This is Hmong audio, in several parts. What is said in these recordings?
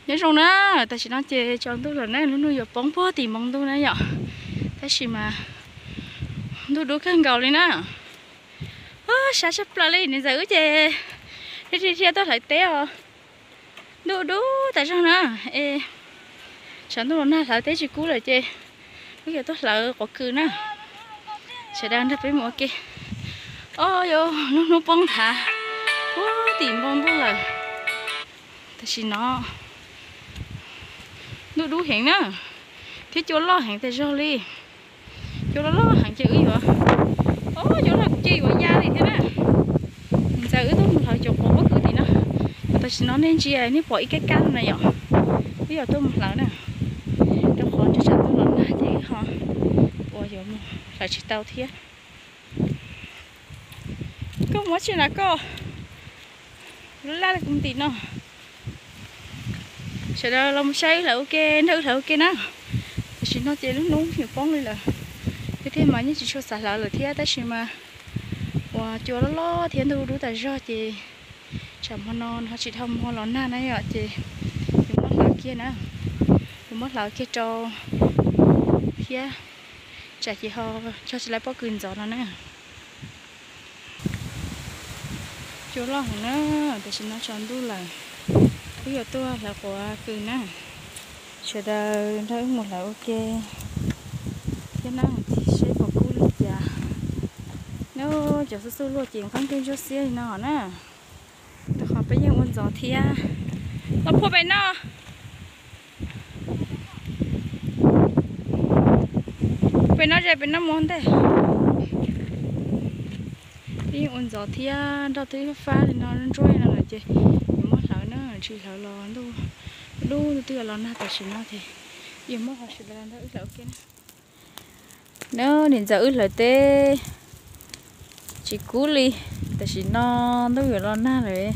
Nyob zoo na, tam sim no ces tsaus ntuj lawm na, lub hnub yuav poob puag tim npoo ntuj na yom. Tab sis mas ntuj dub kawg nkaus li na. Sab tshaj plaws li, niam ntxawm wb ces dhia dhia tuaj hlawv teb os. Ntuj dub tas zog na, es tshav ntuj los nag hlawv teb tsis kub lawm ces wb yuav tuaj hlawv quav kws na. Sawv daws nrog peb mus ua ke. Os, yuav lub hnub poob thav puag tim npoo ntuj lawm. Tam sim no ntuj dub heev na, thiab cua loj heev tas zog li. Cua loj loj heev ces wb yuav, o, cua loj ces yuav ya li thiab na. Niam ntxawm wb tuaj mus hlawv cov quav pob kws tim no. Tam sim no nej ntsia nej pom ib kab kab no na yom, wb yuav tuaj mus hlawv na, rau qhov tshav ntuj los nag ces wb ho ua yuav mus hlawv tsis tau thiab. Koj muab tsi na koj, laj li kuv tim no. Sawv daws los mus saib wb hlawv ua ke, nrog wb hlawv ua ke na. Tam sim no ces lub hnub yuav poob li lawm, yog tiag mas yeej tsis tshua xav hlawv lawm thiab, tab sis mas uas cua loj loj thiab ntuj dub tas zog ces tsam hmo no nws ho tsis dhau hmo los nag na yom, ces yuav muab hlawv kiag na, yuav muab hlawv kiag rau thiab, tsam ces ho cog tsis tau pob kws ntxov no na. Cua loj heev na, tam sim no tsaus ntuj lawm, wb yuav tuaj hlawv quav kws na. Sawv daws nrog wb mus hlawv ua ke thiab na, seb puas kub li cas. Nyob cov xub xub luaj ces qeeb ntuj ntsuab xiab li no na. Rau qhov peb yeej ua ntxov thiab. Los phua pem no. Pem no ze pem no mus ntej. Peb yeej ua ntxov thiab, nroj twb fab li no ntsuab li no lawm ces yuav muab hlawv na, tsis hlawv los ntuj dub twb yuav los nag tam sim no ces yuav muab ho sawv daws nrog wb hlawv ua ke na. Na, niam ntxawm wb hlawv teb tsis kub li, tam sim no ntuj yuav los nag lawm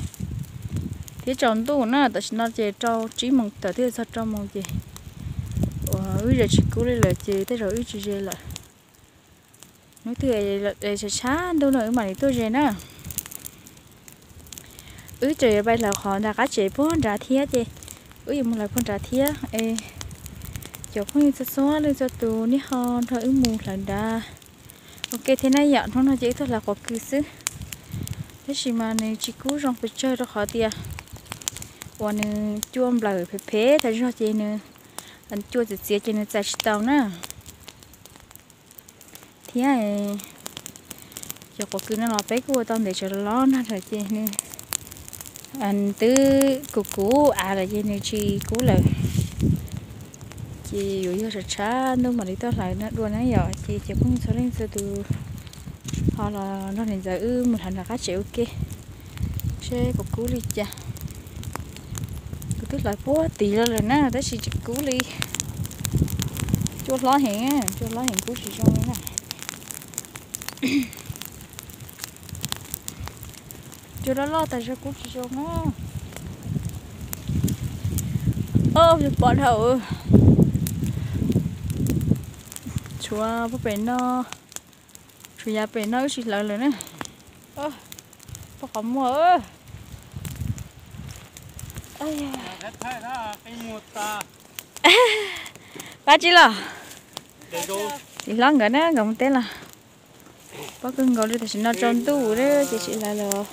thiab tsaus ntuj na, tam sim no ces rau tsib moos tawm twb yuav txog rau moos ces uas wb ze tsis kub li lawm ces tej zaum wb tsis ze lawm. Hnub twg es tshav tshav ntuj no wb mam li tuaj ze na. Wb tseem yuav pais hlawv qhov nram qab tsev puag nrad thiab ces wb yuav mus hlawv puag nrad thiab es cov phooj ywg txhua txhua leej txhua tus nej ho nrog wb mus hlawv nrad ua ke thiab na yom. Hnub no ces wb tuaj hlawv quav kws xwb, tab sis mas nws tsis kub zoo pes tsawg rau qhov tias uas nws cua nplawm phem phem tas zog ces nws cua txias txias ces nws txais tsis tau na. Thiab cov quav kws no los peb kuj ua tau ntev tsawv los nag lawm ces nws twb kuv kuv av lawm ces nws tsis kub lawm. Ces yuav yog tshav tshav ntuj mam li tuaj hlawv dua na yom. Ces cov phooj ywg txhua leej txhua tus ho los nrog niam ntxawm wb mus hlawv nram qab tsev ua ke seb puas kub li cas. Kuv twb hlawv puag tid los lawm na tab sis tsis kub li. Cua hlob heev, cua hlob heev kub tsis zoo li na. Cua loj loj tas zog kub tsis zoo na. Os, pom dhau. Tshuav puag pem no, tshuav yav pem no wb tsis hlawv lawm na. Pom qhov muag. Pab tsi los? Txiv hlob nkawd na, nkawd mus teb los. Pab kawg nkaus li, tam sim no tsaus ntuj ces tsis hlawv lawm.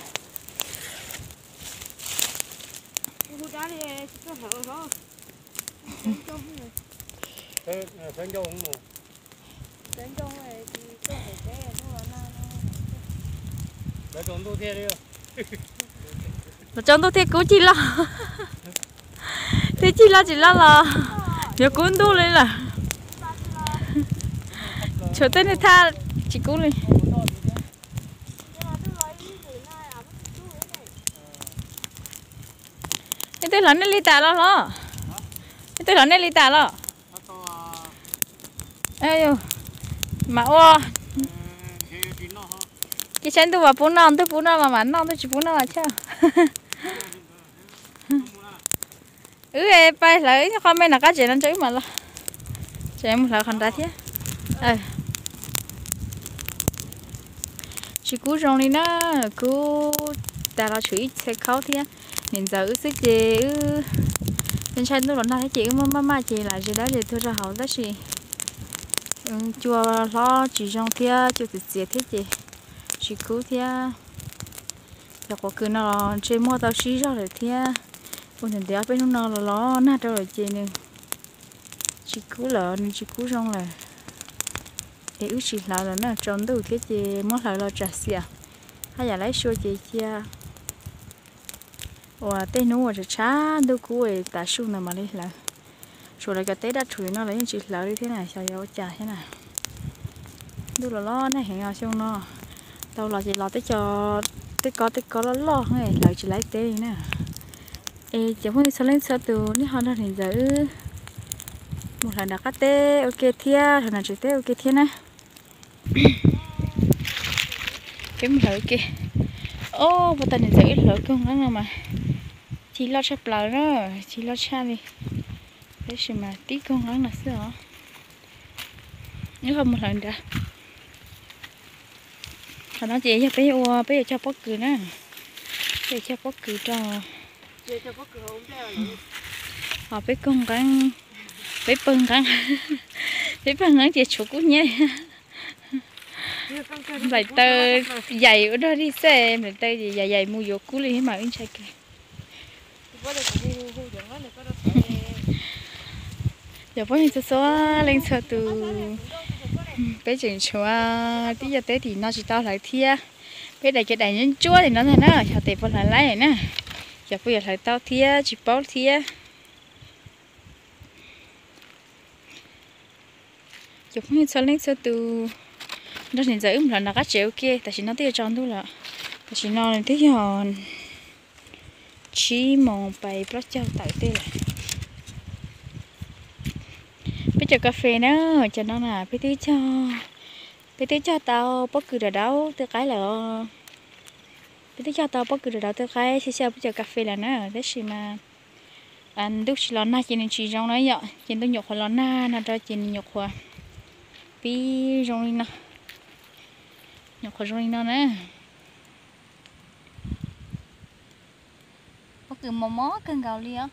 Los tsaus ntuj thiab kub cig loj, thiab cig loj tsis loj los yuav kub ntuj li lawm. Tshuav tej niag thaj tsis kub li. Nej twb hlawv nej li tas los los? Nej twb hlawv nej li tas los? Mas ua, cia saib ntuj mas pub noj, ntuj pub noj mas mam noj, ntuj tsis pub noj mas chawj. Wb pais hlawv ib qho me nram qab tsev no tso wb mam los. Tseem mus hlawv qhov nrad thiab. Tsis kub zoo li na, kub tas los tshuav ib txhia khaub thiab niam ntxawm wb xwb ces wb Ntshai ntuj los nag thiab ces wb muab maj maj ces lam zes dab zes tuag rau hauv tab sis cua hlob tsis zoo thiab cua txias txias thiab ces tsis kub thiab. Cov quav kws no los ntshe muaj tau sib zog lawm thiab. Ua ntawm ntev ob peb hnub no los los nag rau lawm ces nws tsis kub lawm, nws tsis kub zoo lawm. Es wb tsis hlawv lawm na, tsaus ntuj thiab ces muab hlawv los tsam xiam. Haj yam laib sua ces cia uas tej hnub uas tshav tshav ntuj kub tav su ntawd mam li hlawv. Tshuav lawv cov teb daj rhuv no los yeej tsis hlawv li thiab na, xyov yuav ua cas thiab na. Ntuj los los nag heev os xyoo no. Tau los ces los tej co, tej ko tej ko loj loj, hlawv tsis laib teb li na. Es cov phooj ywg txhua leej txhua tus nej ho nrog niam ntxawm wb mus hlawv nram qab teb ua ke thiab, hlawv nram tsev teb ua ke thiab na. Peb mus hlawv ua ke. Ob, puag ta niam ntxawm wb hlawv koog nqeeb no mas cig loj tshaj plaws na, cig loj tshaj li. Tab sis mas tib koog nqeeb no xwb os. Wb ho mus hlawv nrad. Qhov no ces yog peb ua, peb yuav cog pob kws na. Peb yuav cog pob kws rau. Ho peb koog nqeeb, peb pawg nqeeb, peb pawg nqeeb ces tshuav kub hnyiab. Nplaim taw yaim ua dog dig xwb, nplaim taw yaim yaim mus yuav kub li thiab mas wb ntshai kawg. Cov phooj ywg txhua txhua leej txhua tus, peb tseem tshuav tib co teb tim no tsis tau hlawv thiab. Peb daim cov daim ntsuab tim no ntag na, xyov tes puas hlawv laib na, xyov puas yuav hlawv tau thiab tsis paub thiab. Cov phooj ywg txhua leej txhua tus, nrog niam ntxawm wb mus hlawv nram qab tsev ua ke, tam sim no twb yuav tsaus ntuj lawm. Tam sim no twb yog tsib moos pais plaub caug tawm tej lawm. Peb cov kas fes na, cov no na peb twb cog, peb twb cog tau pob kws dav dauv twb qaib lawm os. Peb twb cog tau pob kws dav dauv twb qaib xya xya peb cov kas fes lawm na, tab sis mas ntuj tsis los nag ces nws tsis zoo na yom, ces ntuj nyuam qhuav los nag no rau ces nws nyuam qhuav pib zoo li no, nyuam qhuav zoo li no na. Pob kws mos mos kawg nkaus li os.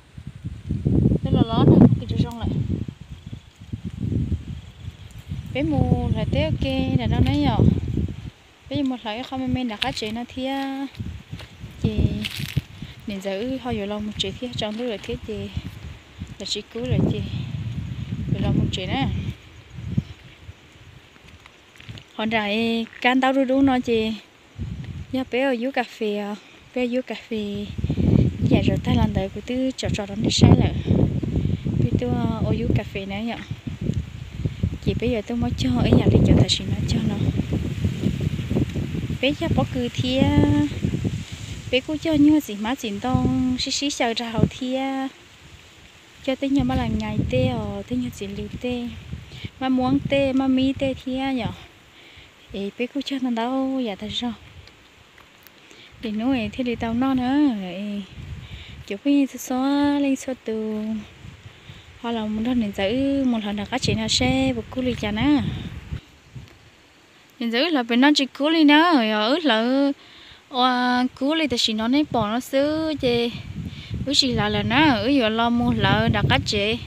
Twb los los nag pob kws zoo zoo lawm. Peb mus hlawv teb ua ke nram no na yom. Peb yuav mus hlawv ib qho me me nram qab tsev no thiab. Ces niam ntxawm wb ho yuav los mus tsev thiab, tsaus ntuj lawm thiab ces los tsis kub lawm ces yuav los mus tsev na. Qhov nram kab ntaub dub dub no ces yog peb ua yub kas fes os, peb ua yub kas fes. Ib yam zaum tag los ntawd kuv twb tsom tsom rau nej saib lawm. Peb tuaj ua yub kas fes na yom. Ces peb yuav tuaj muab cog ib yam li cov tam sim no cog no. Peb cog pob kws thiab. Peb kuj cog nyuag txiv hmab txiv ntoo sib sib xyaw rau hauv thiab. Cog tej nyuag maj las nyais tej os, tej nyuag txiv lws tej, maj muab tej, maj mib tej thiab yom. Es peb kuj cog ntau ntau yam tag zog. Lwm hnub es thiaj li tau noj na. Cov phooj ywg txhua txhua leej txhua tus, ho los mus nrog niam ntxawm wb mus hlawv nram qab tsev no seb puas kub li cas na. Niam ntxawm wb hlawv pem no tsis kub li na, yog wb hlawv ua kub li tam sim no nej pom no xwb ces wb tsis hlawv lawm na, wb yuav los mus hlawv nram qab tsev.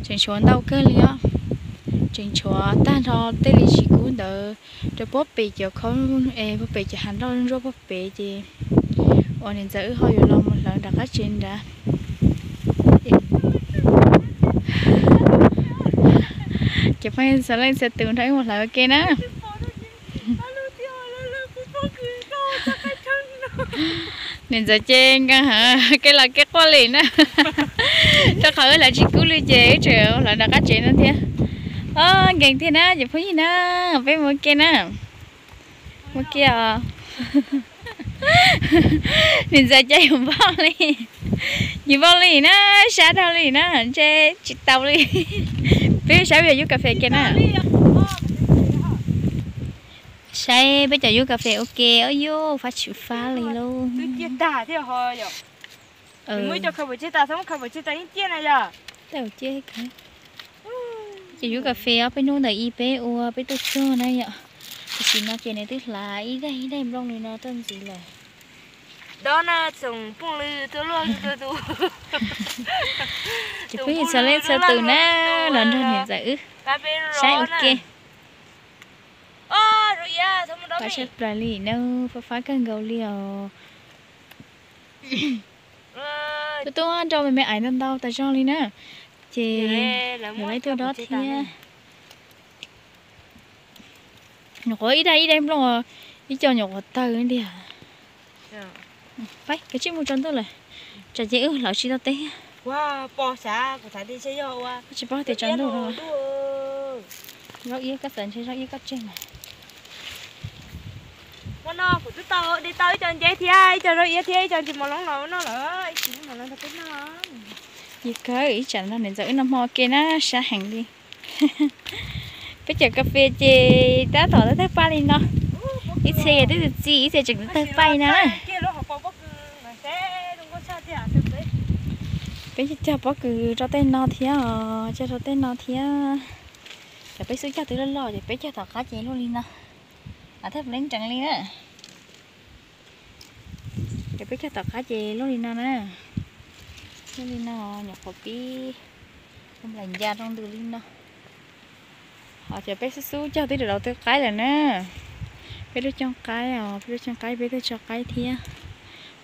Tseem tshuav ntau kawg li os. Tseem tshuav tag nrho tej li tsis kub ntawd rau puag pem cov khaub, puag pem cov hav nroj ntsuab puag pem ces uas niam ntxawm wb ho yuav los mus hlawv nram qab tsev nrad. Cov phooj ywg txhua leej txhua tus nrog wb mus hlawv ua ke na. Niam ntxawm ces nkees heev, kev los kev quaj li na. Rau qhov wb hlawv tsis kub li ces wb tseem hlawv nram qab tsev no thiab. Os, nkees tiag na cov phooj ywg na, peb mus ua ke na. Mus ua ke os. Niam ntxawm ces yus npau li, yus npau li na, sab dhau li na, ntshe tsis tau li. Peb saib peb cov yub kas fes ke na. Saib peb cov yub kas fes ua ke, ub yub fab tshwm fab li lauj. Cov yub kas fes ob peb hnub ntawd ib peb ua peb tuaj cog na yom. Tam sim no ces nws twb hlav ib daim ib daim nplooj li no tuaj ntxiv lawm. Dob na txoom phooj ywg txhua leej txhua tus. Peb txhua leej txhua tus na, los nrog niam ntxawm wb saib ua ke. Fab tshaj plaws li na, fab fab kawg nkaus li os. Tuaj tuaj nrau me me aiv ntau ntau tas zog li na, ces lawv laib tuaj dob thiab. Nyuam qhuav ib daim ib daim nplooj, ib co nyuam qhuav tawg tiag. Pab kav tsij mus tsaus ntuj lawm, tsam ces wb hlawv tsis tau teb thiab. Tsis paub tias tsaus ntuj no. Zaub iab koj txawm ntshe zaub iab koj tseg mas. Ua no kuv twb tau de tau ib co nceb thiab ib co zaub iab thiab ib co ntsis mos loob los ua noj lawm, ib tsis mos loob rau peb noj. Yog kawg ib tsam no niam ntxawm wb noj hmo ua ke na, sab heev li. Peb cov kas fes ces tab tom tawg tawg paj li no. Ib txhia twb txi, ib txhia tseem tawg paj li no na. Peb cog pob kws rau tej no thiab os, cog rau tej no thiab. Cov peb xub cog twb loj loj ces peb cog tom qab ces luaj li no. Thaj pleeb tseev li na. Ces peb cog tom qab ces luaj li no na. Luaj li no, nyuam qhuav pib nplaim ncas rau ntws li no. Ho cov peb xub xub cog twb rau rau twb qaib lawm na. Peb lub cooj qaib os, peb lub cooj qaib peb twb tso qaib thiab.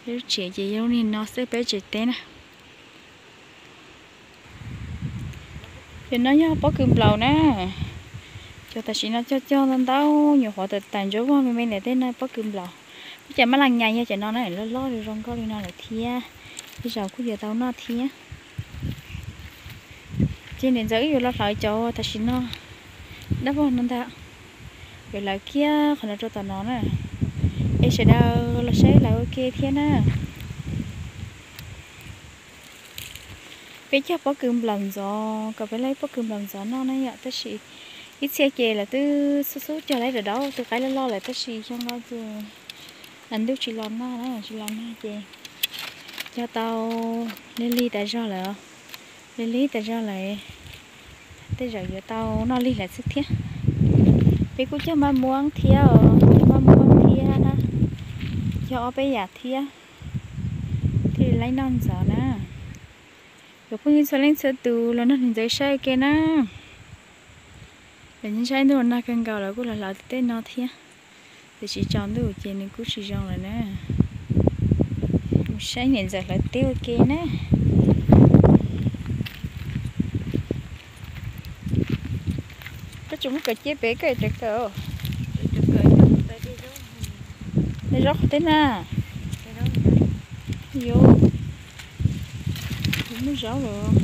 Peb lub tsev ces yog li no xwb peb tsev teb na. Ces no yog pob kws nplaum na. Cov tam sim no cog cog ntau ntau, nyuam qhuav tawm tawm ntsuab vog me me ntawm tej no pob kws nplaum. Peb cov mab las nyas yog cov no na, loj loj zoo zoo nkauj li no lawm thiab. Tej zaum kuj yuav tau noj thiab. Ces niam ntxawm wb yuav los hlawv cov tam sim no dab vog no ntag. Yuav hlawv kiag qhov no rau tom no na. Es sawv daws los saib hlawv ua ke thiab na. Peb cog pob kws nplaum ntxov, kom peb laib pob kws nplaum ntxov noj na yom, tab sis ib txhia ces lawv twb xub xub cog laib rau dau tus qaib loj loj lawm tab sis xyoo no ces ntuj tsis los nag na, tsis los nag ces cog tau lig lig tas zog lawm, lig lig tas zog lawm. Tej zaum yuav tau noj lig lawm xwb thiab. Peb kuj cog maj muab thiab os, cog maj muab thiab, cog ob peb yam thiab, thiaj li laib noj ntxov na. Cov phooj ywg txhua leej txhua tus los nrog niam ntxawm saib ua ke na. Lawv nyob saib ntuj los nag kawg nkaus lawv kuj los hlawv tej no thiab. Tiam sis tsaus ntuj ces nws kuj tsis zoo lawm na. Mus saib niam ntxawm hlawv teb ua ke na. Koj tseem muab kawm cia pem koj ev rawv kawm. Zaub qhov teb na. Yuav, yuav muaj zaub lawm.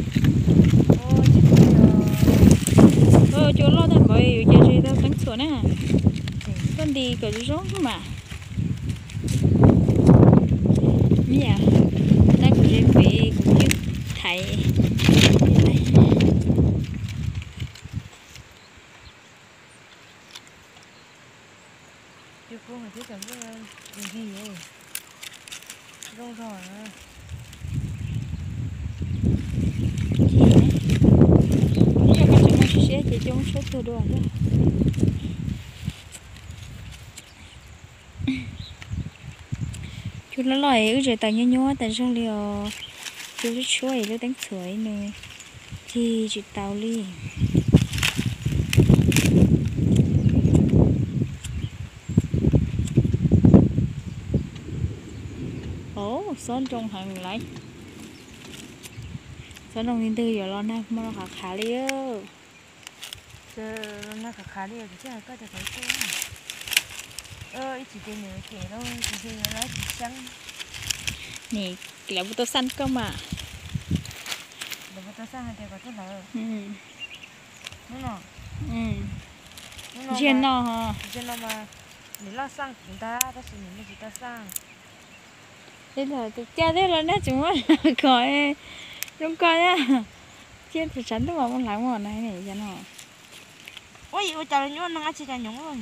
Cua loj tag npaum yuav cia ze tau teeb txhuam na. Koj nti kom zoo zoo mas. Mia, tab kuv ze pem kuv twb thaiv. Zoo zog. Yog koj tseem muaj siab siab ces coj muab tshuab tuag dua thiab. Cua loj loj es wb tseem tawm nyuab nyuab tas zog li os. Cua tshuab tshuab es lub teeb txhuam nws cig tsis tau li. Au, xob nroo heev lawm. Xob nroo li ntawd yuav los nag hmo no qhav qhav li. Los nag qhav qhav li kuv thiaj hais koj tias koj tuaj. Ib tsis ces nws kem lawm, ib tsis ces yuav los ib tsis xyeeb. Nim lawv puas tau xaj koj mas. Lawv puas tau xaj hais tias kom tuaj hlawv? Hnub no, ntsia no, ntsia no mas nws loj xaj kuv ntag tab sis nws yeej tsis tau xaj. Tus caj thiab los nag tseem muab kom zoo koj thiab. Cia tshav ntuj mas mus hlawv mas na yog no. Ua cas nyuaj neeg dab tsi cas nyoov.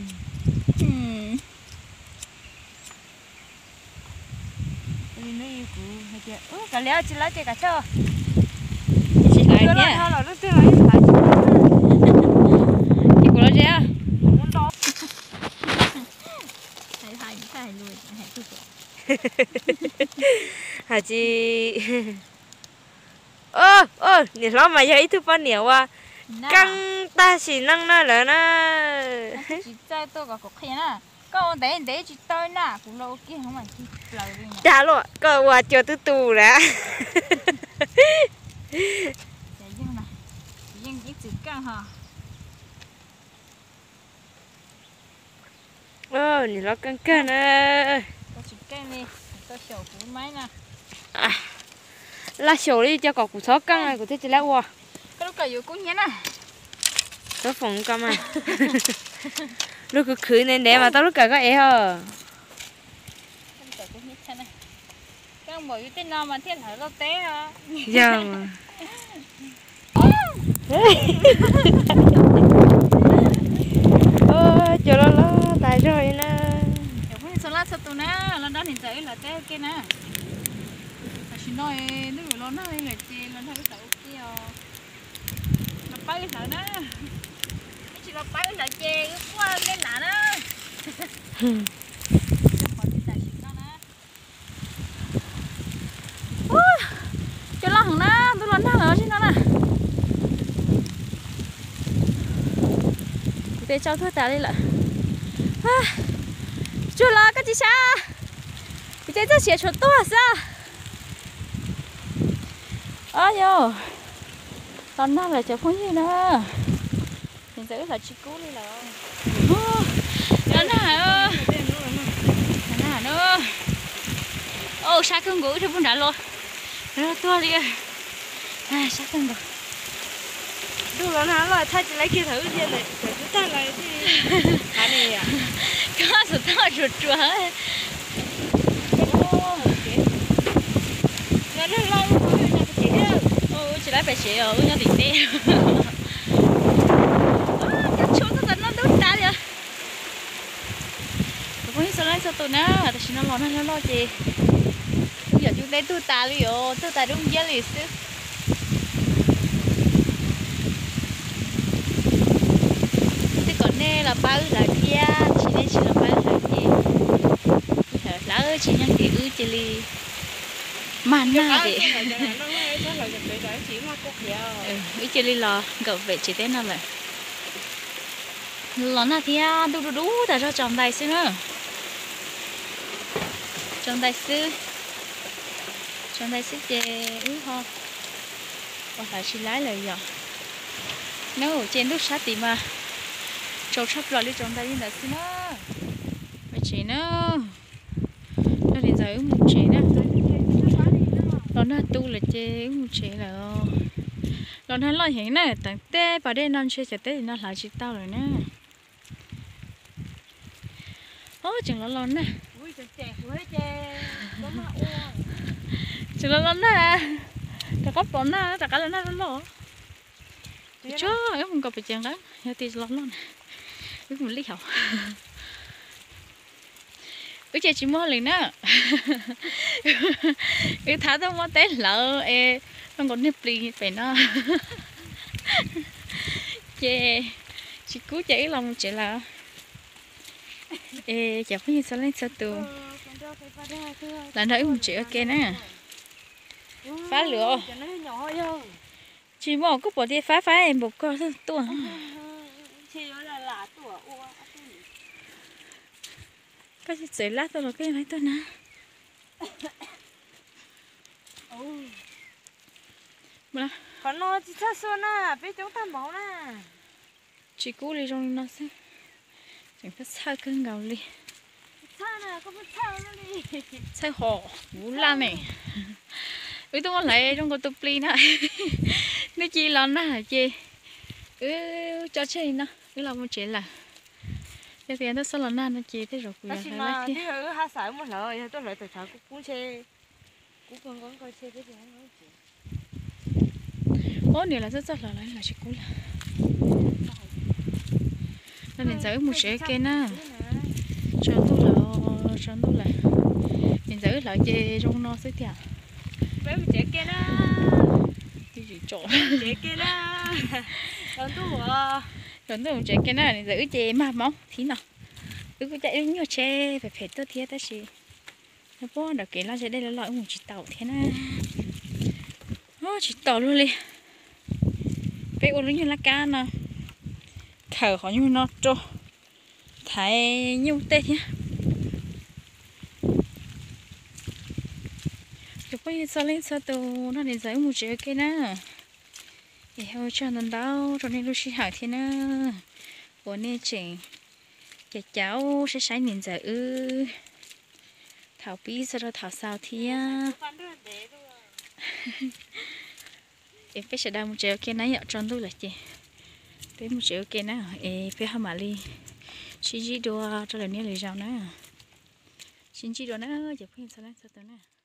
Kuv hais tias kav liam tsis lawv ces kav chawj. Tsis hlawv thiab. Ces kuv los tsev. Hais tsis Niam hlob mas yog ib tug poj niam uas keej tag sim neej na lawm na. Tsis txawj tuaj kom kuv qhia na. Koj ua ntev ntev tsis tau na, kuv los ua kiag hov mas tig plaws li. Dag luaj, koj ua cua twb tu lawm. Ces yog na, yeej ib txwm keej ho. Niam hlob keej kawg na. Koj tsis keej li, tau xyaum kuv maib na. Laj xyaum li cas kom kuv txhob keej kuv thiaj tsis lab ua. Koj lub kawm yuav kub hnyiab na. Txhob foom ko mas. Lub khwv khwv ntev ntev mas tau lub kawm koj ev ho. Keej npaum yus tej no mas thiaj hlawv tau teb os. Yog. Cua loj loj tas zog li na. Cov phooj ywg txhua leej txhua tus na, los nrog niam ntxawm wb hlawv teb ua ke na. Tam sim no ntuj yuav los nag li lawm ces los nrog wb hlawv ua ke os. Los pab wb hlawv na. Wb tsis los pab wb hlawv ces wb quaj dej lav na. Qhov tsis tam sim no na. Cua loj heev na, ntuj los nag lawm zim no na. Kuv tes tsau tuag tas li lawm. Tsuag los koj tsis sab, kuv ces txoj sia tshuav tuag xwb. Os yos, los nag lawm cov phooj ywg na. Ces ntxawm wb hlawv tsis kub li lawm. Los nag, los nag na. Sab kawg nkaus, wb rau puag nrad los, los tuag li. Sab kawg nkaus. Ntuj los nag los thaij tsis laib kiag thaum wb cia ntawm cov cub tag lawm thiaj li. Koj xav tau ruam ruam. Los nag los, wb tsis laib pem tsev os, wb nyob tim teb. Cov tshuaj koj txawm noj ntub tas li os. Cov phooj ywg txhua leej txhua tus na, tam sim no los nag loj loj ces wb yog cub teb tug tas li os, tug tas dub nciab li xwb. Twb kom nej los pab wb hlawv thiab, tab sis nej tsis los pab wb hlawv ces wb hlawv hlawv tsis yeej ces wb cia li mag nag ces wb cia li los nkaum pem tsev teb no lawm. Los nag thiab ntuj dub dub tas zog, tsaus ntais xwb na. Tsaus ntais xwb, tsaus ntais xwb ces wb ho ua hlawv tsis laib lawm yom. Nub ces ntuj sab tid mas tsaus tshaj plaws li, tsaus ntais li ntawd xwb na. Mus tsev na. Nrog niam ntxawm wb mus tsev na. Los nag tu lawm ces wb mus tsev lawm. Los nag loj heev na, teev tej pas dej no ntshe cov teb no hlawv tsis tau lawm na. Os, tseem los los nag. Tseem los los nag. Rov qab pom nag, rov qab los nag loj loj. Tsuag, wb mus nkaum pem ces nqa, yog tias los loj na, wb mus lij hauv. Wb ces tsis muaj hauj lwm na. Wb thab tuaj muab teb hlawv es zoo nkaus niag plis pem no. Ces tsis kub ces wb los mus tsev lawm. Es cov phooj ywg txhua leej txhua tus, los nrog wb mus tsev ua ke na. Fab lawm. Tsis muaj, kuj pom tias fab fab npaum ko tuaj. Koj tsis txawm lab tuaj los koj yeej lab tuaj na. Qhov no tsis txhawj xua na, peb coob tag npaum na. Tsis kub li, zoo li no xwb. Tseem txhawj kawg nkaus li. Txhawj hos kuv laj ne. Wb twb muab hlawv zoo nkaus tus plis na. Ntuj ci los nag ces wb tso tseg li no, wb los mus tsev lawm. Yog tias ntuj txhob los nag no ces tej zaum kuv yuav hlawv lawm thiab. Ob, niam lawv txawj txawj hlawv lawm, lawv tsis kub lawm. Nrog niam ntxawm wb mus tsev ua ke na. Tsaus ntuj lawm, tsaus ntuj lawm. Niam ntxawm wb hlawv ces zoo no xwb tiag. Tsaus ntuj mus tsev ua ke na, niam ntxawm wb ces mag hmoov thiab no. Wb kuj caij wb nyuag tsheb phem phem tuaj thiab tab sis nyob puag nram kev loj, ntshe dej loj loj wb mus tsis tau thiab na. Tsis tom luag li. Peb ua lub nyuag laj kab no, khawm qhov nyuag no rau, thaiv nyuj tej thiab. Cov phooj ywg txhua leej txhua tus, nrog niam ntxawm wb mus tsev ua ke na. Es ua tsaug ntau ntau rau nej lub sij hawm thiab na, uas nej tseem caum caum saib saib niam ntxawm wb thaum pib txog rau thaum xaus thiab. Es peb sawv daws mus tsev ua ke na yom, tsaus ntuj lawm ces peb mus tsev ua ke na, es peb ho mam li sib ntsib dua rau lwm niaj lwm zaus na. Sib ntsib dua na, ces phooj ywg txhua leej txhua tus na.